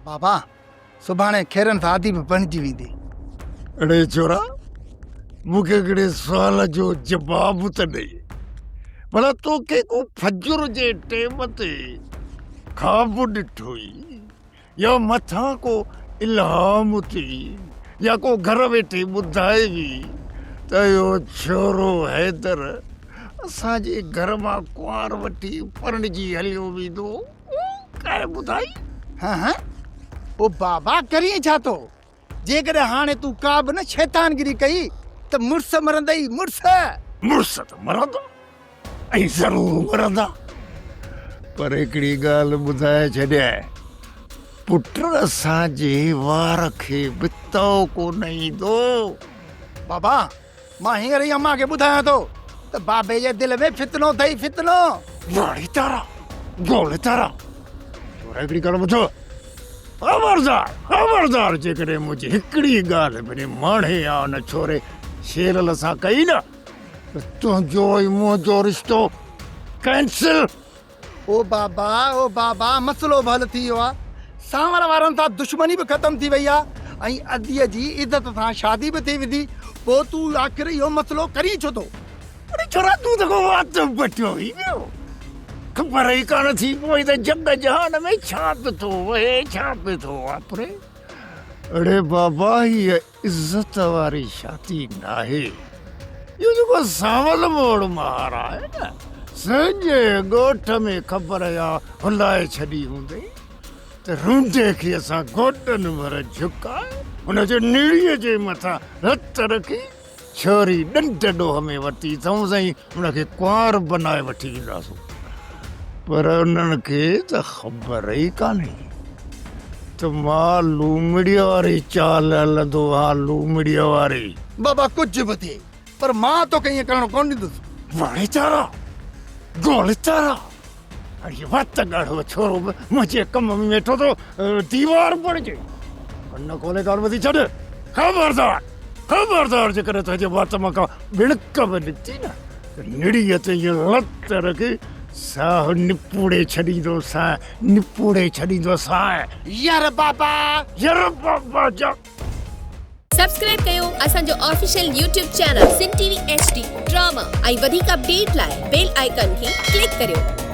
بابا سڀاڻي خيرن سان آڌي به بڻجي ويندي. اڙي ڇورا مون کي هڪڙي سوال جو جواب ته ڏي. ڀلا توکي ڪو فجر جي ٽيم تي خواب ڏٺو ئي يا مٿان ڪو الهام ٿي يا ڪو گهر ويٺي ٻڌائي وي ته اهو ڇورو حيدر اسان جي گهر مان ڪنوار وٺي پرڻجي هليو ويندو. ڪنهن ٻڌائي؟ هه هه او بابا ڪرين ڇا ٿو؟ جيڪڏهن هاڻي تون ڪا به نه شيطانگيري ڪئي ته مڙس مرندئي مڙس. مڙس ته مرندا ۽ ضرور مرندا پر هڪڙي ڳالهه ٻڌائي ڇڏيانء پٽ اسان جي وار کي به تئو ڪونه ايندو. بابا مان هينئر ئي امان کي ٻڌايان ٿو ته بابي جي دل ۾ فتنو اٿئي فتنو. واڙي تارا گول تارا ڇورا هڪڙي ڳالهه ٻڌ خبردار خبردار جيڪڏهن منهنجي هڪڙي ڳالهه به ماڻهي يا ان ڇوري شيرل سان ڪئي نه ته تنهنجو ۽ منهنجو رشتو ڪينسل. او بابا او بابا مسئلو به حل ٿي ويو آ سانور وارن سان دشمني به ختم ٿي وئي آ ۽ اديء جي عزت سان شادي به ٿي ويندي پوء تون آخر اهو مسئلو ڪرين ڇو ٿو؟ اڙي ڇورا تون ته ڪو وات پٽيو ٿي ويو خبر ئي ڪانه ٿي پوي ته جڳ جهان ۾ ڇا پيو ٿو وهي ڇا پيو ٿو واپري اڙي بابا هيء عزت واري شادي ناهي. اهو جيڪو سانول موڙ مهار آهي نه، سڄي ڳوٺ ۾ خبر اها هلائي ڇڏي هوندئي ته رونڊي کي اسان گوڏن ڀر جهڪائي هن جي نڙيء جي مٿان هٿ رکي ڇوري ڏنڊ ڏوهه ۾ ورتي اٿئون ۽ هن کي ڪنوار بنائي وٺي اينداسون. پر انهن کي ته خبر ئي ڪانهي ته مان لومڙيء واري چال هلندو آهيان، لومڙيء واري. بابا ڪجهه به ٿئي پر مان توکي ائين ڪرڻ ڪونه ڏيندس. ويچارا گولچارا اڙي وات ڳاڙهو ڇورو به منهنجي ڪم ۾ ويٺو ٿو ديوار بڻجي. ڪن کولي ڳالهه ٻڌي ڇڏ. خبردار خبردار جيڪڏهن تنهنجي وات مان ڪا ٻڻڪ به نڪتي نه ته نڙيء تي ائين لت رکي ساهه نپوڙي ڇڏيندوسانء، نپوڙي ڇڏيندوسانء. ير بابا! ير بابا جا. سبسڪرائب ڪيو اسان جو official YouTube channel Sindh T V H D drama ۽ وڌيڪ اپڊيٽ لاء بيل آئيڪان کي ڪلڪ ڪريو.